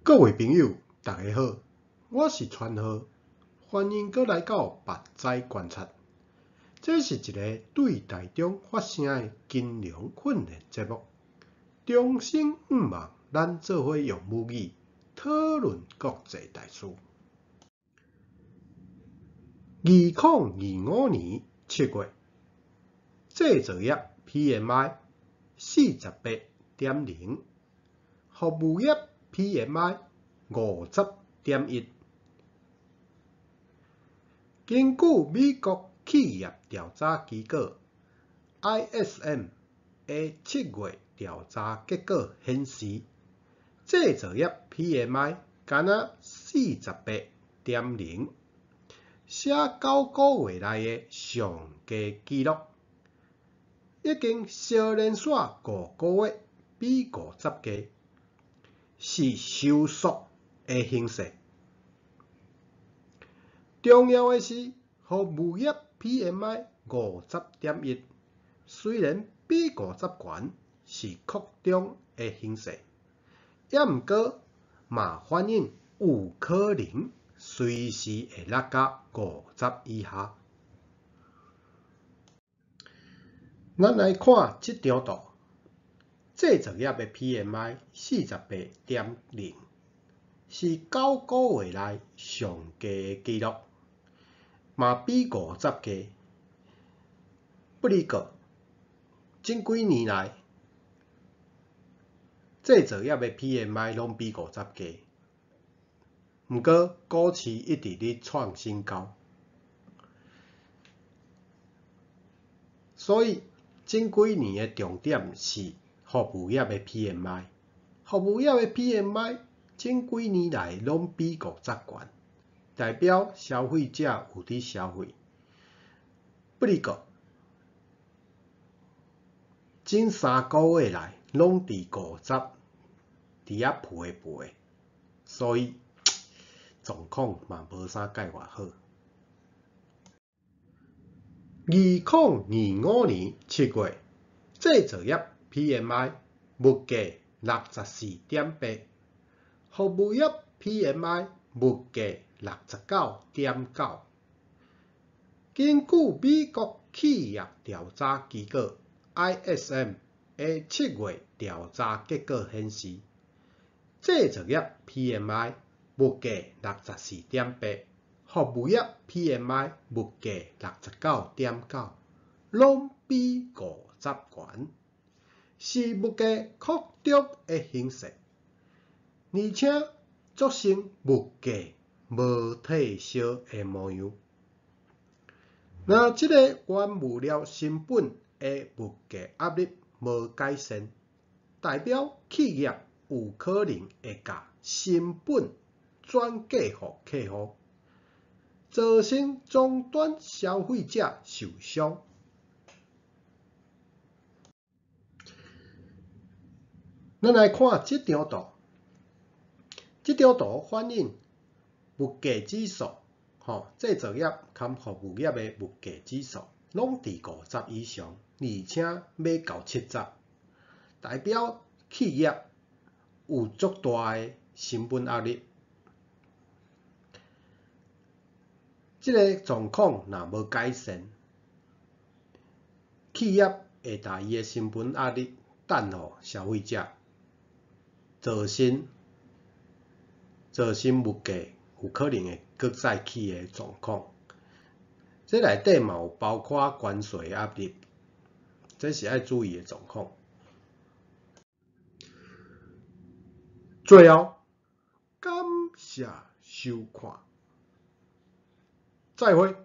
各位朋友，大家好，我是川浩，歡迎閣來到目知觀察。這是一个對台中發聲的金融訓練節目。衷心向望咱做伙用母語討論國際大事。2025年7月，製造業 PMI 48.0，服務業 PMI 50.1。根據美國企業調查機構 ISM 的7月調查結果顯示，製造業 PMI 干焦48.0，寫9個月來的上低紀錄，已經相連紲5個月比50低，是收縮的形勢。重要的是，服務業 PMI 50.1，雖然比50懸，是擴張的形勢，猶毋過嘛反映有可能隨時會落甲50以下。咱來看這張圖，製造業的 PMI 48.0，是9個月來上低的紀錄，嘛比50低。不過，這幾年來，製造業的 PMI 攏比50低，毋過股市一直咧創新高，所以這幾年的重點是服務業的 PMI。服務業的 PMI 這幾年來攏比50懸，代表消費者有佇消費。不過，這3個月來攏佇50，佇遐徘徊，所以狀況嘛無啥蓋偌好。2025年7月，製造業 PMI 物價64.8，服務業 PMI 物價69.9。根據美國企業調查機構 ISM 的7月調查結果顯示，製造業 PMI 物價64.8，服務業 PMI 物價69.9，攏比50懸，是物價擴張的形勢，而且足成物價無退燒的模樣。若這个原物料成本的物價壓力無改善，代表企業有可能會共成本轉嫁予客戶，造成終端消費者受傷。咱來看這張圖，這張圖反映物價指數，吼，製造業佮服務業的物價指數攏佇50以上，而且欲到70，代表企業有足大的成本壓力。這个狀況若無改善，企業會共伊的成本壓力轉予消費者，造成物價有可能會閣再起的狀況。這內底嘛有包括關稅壓力，這是愛注意的狀況。最後，感謝收看，再會。